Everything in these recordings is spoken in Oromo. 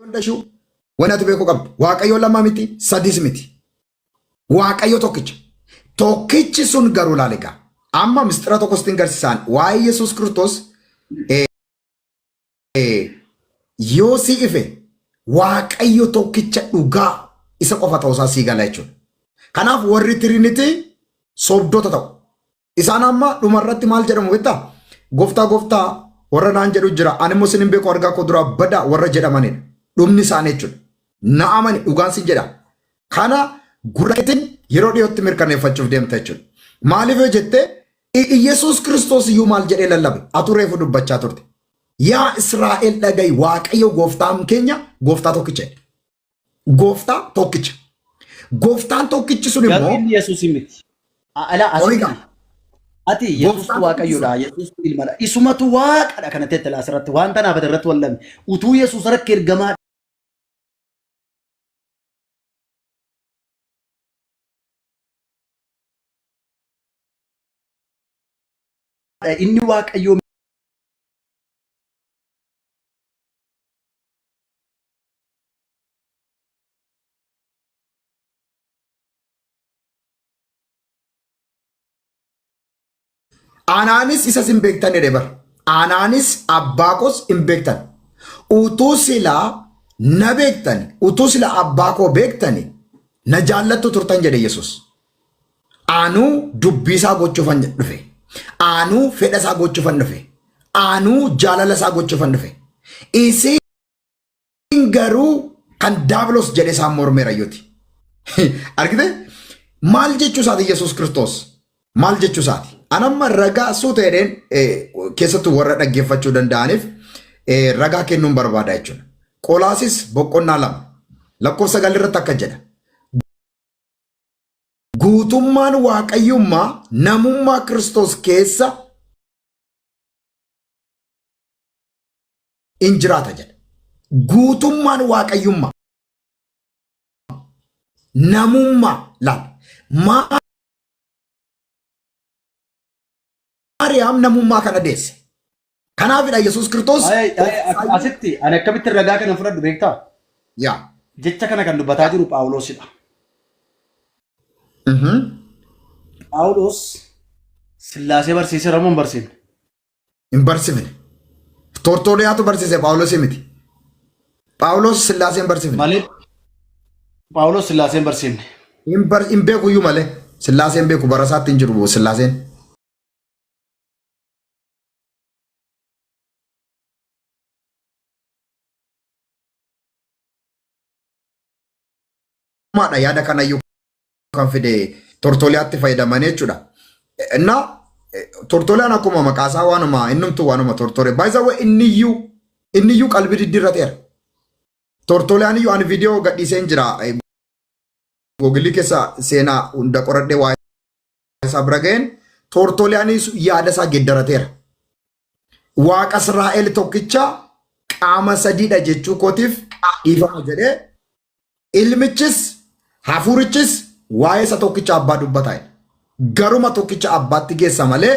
Hundashuu wanti ati beekuu qabdu Waaqayyo lama miti sadis miti. Waaqayyo tokkicha. Tokkichi sun garuu laal egaa. Amma mistira tokko sitti hin garsiisaan waa'ee Yesuus Kiristoos yoo si ife Waaqayyo tokkicha dhugaa isa qofa ta'uusaa sii gala jechuudha. Kanaaf warri Tiriinitii sobdoota ta'u. Isaan amma dhuma irratti maal jedhamu beektaa? Gooftaa gooftaa warra naan jedhu jira. Ani immoo isin hin beeku argaa koo duraa badaa warra jedhamanidha. Dhumni isaanii jechuudha. Na amani dhugaan sin jedha. Kana gurra keetiin yeroo dhiyootti mirkaneeffachuuf deemta jechuudha. Maaliif yoo jette Iyyasuus Kiristoos iyyuu maal jedhee lallabe? Atu reefu dubbachaa turte. Yaa Israa'el dhaga'i Waaqayyo gooftaan keenya gooftaa tokkicha jedhe. Gooftaa tokkicha. Gooftaan tokkichi sun Garuu immoo inni Yesuus miti. Alaa asitti Oiga. ati Yesuustu Gooftaan Waaqayyoodha, Yesuustu ilmadha. Isumatu Waaqadha kana teette laa asirratti waan tanaaf ati irratti wallame. Utuu Yesuus harka ergamaa inni Waaqayyoo Anaanis isas hin beektan jedhe bar. Anaanis abbaa koos hin beektan. Utuu silaa na beektani, utuu silaa abbaa koo beektani na jaallattu turtan jedhe Yesuus. Anuu dubbii isaa gochuufan dhufe. Anuu fedha isaa gochuufan dhufe. Anuu jaalala isaa gochuufan dhufe. Isin garuu kan daabiloos jedhee isaan mormeera iyyuuti. Argite? Maal jechuu isaati Yesuus Kiristoos? Maal jechuu isaati? Anamma ragaa suuta jedheen keessattuu warra dhaggeeffachuu danda'aniif ragaa kennuun barbaada jechuudha. Qolaasis boqonnaa 2 lakkoofsa 9 irratti akka jedha. Guutummaan waaqayyummaa namummaa Kiristoos keessa in jiraata jedha. Guutummaan waaqayyummaa namummaa laal. Maariyaam namummaa kana deesse. Kanaafidha Yesuus Kiristoos Ay, ay, asitti ani akkamitti ragaa kana fudhadhu beektaa? yaa. Jecha kana kan dubbataa jiru Phaawulosidha. Phaawulos Sillaasee barsiiseera moo hin barsiifne? Hin barsifne. Tortooliyaatu barsiise Phaawulosii miti. Phaawulos Sillaasee hin barsifne. Malee Phaawulos Sillaasee hin barsiifne. Hin beeku iyyuu malee. Sillaasee hin beeku barasaatti hin jiru Sillaaseen. Maadha yaada kanayyuu kan fide tortoliyaatti fayyadamanii jechuudha. Innaa tortoliyaan akkuma maqaa isaa waanuma innumtu waanuma tortore. By the way inniyyuu inniyyuu qalbii diddiirrateera. Tortoliyaan iyyuu ani viidiyoo gadhiiseen jira. Googilii keessa seenaa hunda qoradhee waa'ee isaa bira ga'een tortoliyaanis yaada isaa geeddarateera. Waaqa Israa'el tokkicha qaama sadiidha jechuu kootiif dhiifama jedhee ilmichis hafuurichis waa'ee isa tokkicha abbaa dubbata. Garuma tokkicha abbaatti geessa malee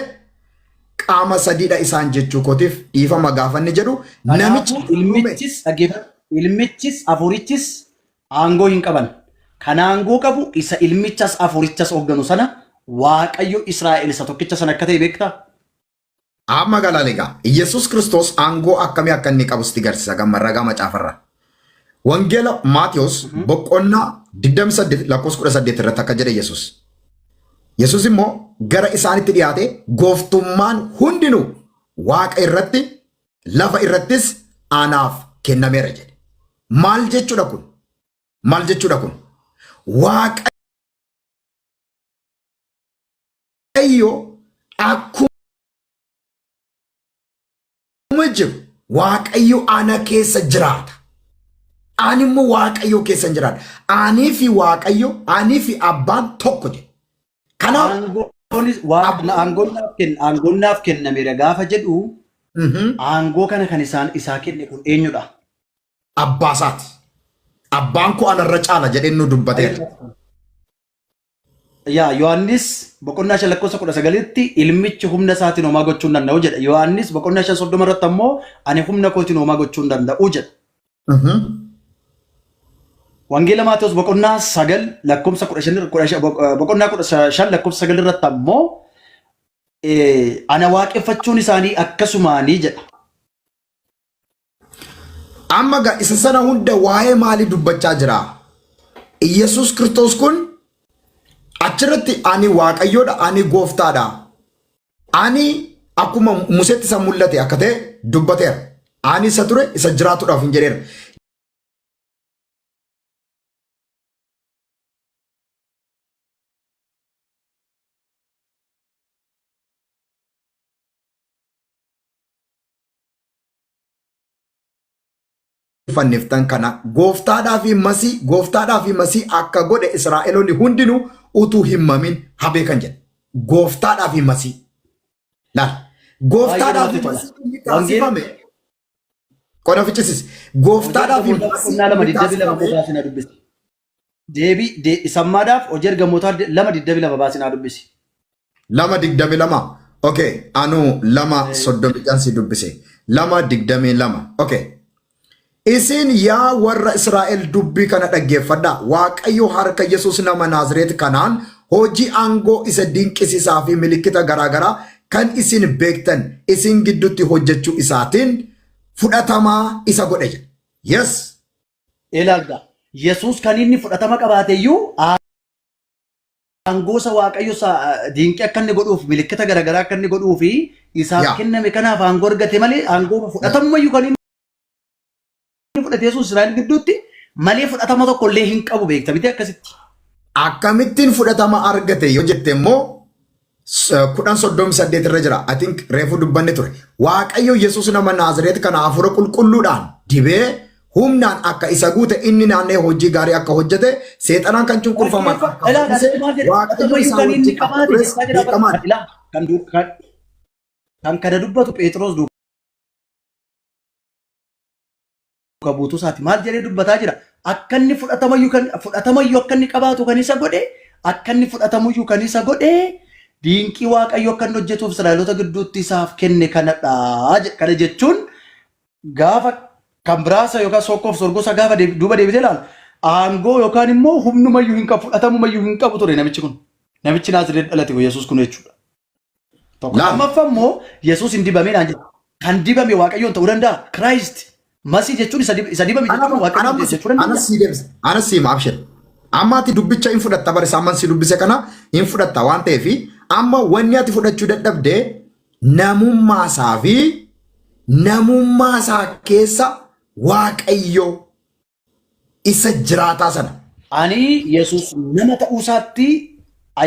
qaama sadiidha isaan jechuu kootiif dhiifama gaafanni jedhu namichi Kanaafuu ilmichis dhaggeeffadhu. Ilmichis hafuurichis aangoo hin qaban. Kan aangoo qabu isa ilmichas hafuurichas hoogganu sana Waaqayyo Israa'el isa tokkicha sana akka ta'e beektaa? Amma galaal egaa Yesuus Kiristoos aangoo akkamii akka inni qabu sitti garsiisa gamma ragaa macaafarra. Wangeela Maatiyos boqonnaa 28 lakkoofsa 18 irratti akka jedhe Yesuus. Yesuus immoo gara isaanitti dhiyaate gooftummaan hundinuu waaqa irratti lafa irrattis anaaf kennameera jedhe. Maal jechuudha kun? Maal jechuudha kun? Waaqayyo akkuma jiru Waaqayyo ana keessa jiraata. Ani immoo Waaqayyo keessa hin jiraadha. Anii fi Waaqayyo, anii fi abbaan tokko jedhe. Kanaaf Aangoonis aangoon naaf kenna aangoon naaf kennameera gaafa jedhu aangoo kana kan isaan isaa kenne kun eenyudha? Abbaa isaati. Abbaan koo anarra caala jedhee nu dubbateera. Yaa Yohaannis boqonnaa 5 lakkoofsa 19tti ilmichi humna isaatiin homaa gochuu hin danda'u jedha. Yohaannis boqonnaa 5 30 irratti ammoo ani humna kootiin homaa gochuu hin danda'u jedha. Wangeela Maatewos boqonnaa 9 lakkoofsa 15 boqonnaa 15 lakkoofsa 9 irratti ammoo ana waaqeffachuun isaanii akkasumaanii jedha. Amma gaa isa sana hunda waa'ee maalii dubbachaa jira? Iyyasuus Kiristoos kun achirratti ani Waaqayyoodha, ani gooftaadha. Ani akkuma Museetti isa mul'ate akka ta'e dubbateera. Ani isa ture isa jiraatudhaaf hin jedheera. Fanniftan kana gooftaadhaa fi masii gooftaadhaa fi masii akka godhe Israa'eloonni hundinuu utuu hin mamin haa beekan jedhe. Gooftaadhaa fi masii. Laal. Baay'ee Gooftaadhaa namatti fi tola. masii inni Wangeela taasifame. Qona fichisiis. Hojii Gooftaadhaa fi ergamootaa masii boqonnaa 2 inni 22 taasifame. baasii na dubbisi. Deebii sammaadhaaf hojii ergamootaa 2 22 baasii na dubbisi. 2:22. Okay. Anu 2:36 si dubbise. 2:22. Okay. Isin yaa warra Israa'el dubbii kana dhaggeeffadhaa. Waaqayyo harka Yesuus nama Naazreet kanaan hojii aangoo isa dinqisiisaa fi milikkita garaa garaa kan isin beektan isin gidduutti hojjechuu isaatiin fudhatamaa isa godhe jedha. Yes. Ilaalta. Yesuus kan inni fudhatama qabaate iyyuu aangoo isa Waaqayyo isa dinqii akka inni godhuuf milikkita garaa garaa akka inni godhuu fi isaaf kenname kanaaf aangoo argate malee aangoo fudhatamumayyuu kan inni fudhate Yesuus Israa'el gidduutti malee fudhatama tokko illee hin qabu beekta miti akkasitti. Akkamittiin fudhatama argate yoo jette immoo 10:38 irra jira. I think reefuu dubbanne ture. Waaqayyo Yesuus nama Naazireet kana hafuura qulqulluudhaan dibee humnaan akka isa guute inni naannee hojii gaarii akka hojjete seexanaan kan cunqurfaman akka Ilaa fayyise asitti maal jedhe Waaqayyo fudhatamayyuu isaa kan inni wajjin akka qabaate tures jechaa jira bara. beekamaadha. Ilaa kan kana dubbatu Phexros duuka buutuu isaati. Maal jedhee dubbataa jira? Akka inni fudhatamayyuu kan fudhatamayyuu akka inni qabaatu kan isa godhe akka inni fudhatamuyyuu kan isa godhe dinqii Waaqayyo akka inni hojjetuuf Israa'eloota gidduutti isaaf kenne kanadha. jedhe. Kana jechuun gaafa kan biraasa yookaan sokkoof sorgosa gaafa duuba deebitee ilaalu aangoo yookaan immoo humnumayyuu hin qabu fudhatamumayyuu hin qabu ture namichi kun. Namichi Naazreet dhalate kun Yesuus kun jechuudha. Tokko Laal. lammaffaa immoo Yesuus hin dibamee naan jedhe. Kan dibame Waaqayyoon ta'uu danda'a. Christ Masii jechuun isa dibame jechuun Waaqayyoon jechuu dandeenya. Anas sii deebisa. Anas sii hima abshir. Amma ati dubbicha hin fudhatta bara isaan si dubbise kana hin fudhatta waan ta'eef amma wanni ati fudhachuu dadhabde namummaa isaa fi namummaa isaa keessa Waaqayyo isa jiraataa sana. Ani Yesuus nama ta'uu isaatti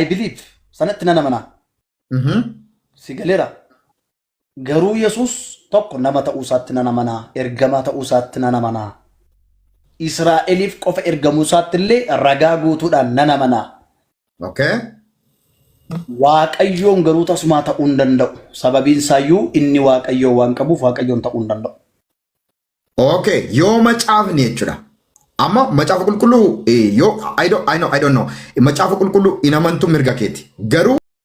I believe sanatti nan amana. Si galeera. Garuu Yesuus tokko nama ta'uu isaatti nan amana. Ergamaa ta'uu isaatti nan amana. Israa'eliif qofa ergamuu isaatti illee ragaa guutuudhaan nan amana. Waaqayyoon garuu tasumaa ta'uu hin danda'u. Sababiin isaayyuu inni Waaqayyoo waan qabuuf Waaqayyoon ta'uu hin danda'u. Okay, yoo macaafni jechuudha. Amma macaafa qulqulluu yoo I don't, I know, I don't know. Macaafa qulqulluu hin amantu mirga keeti. Garuu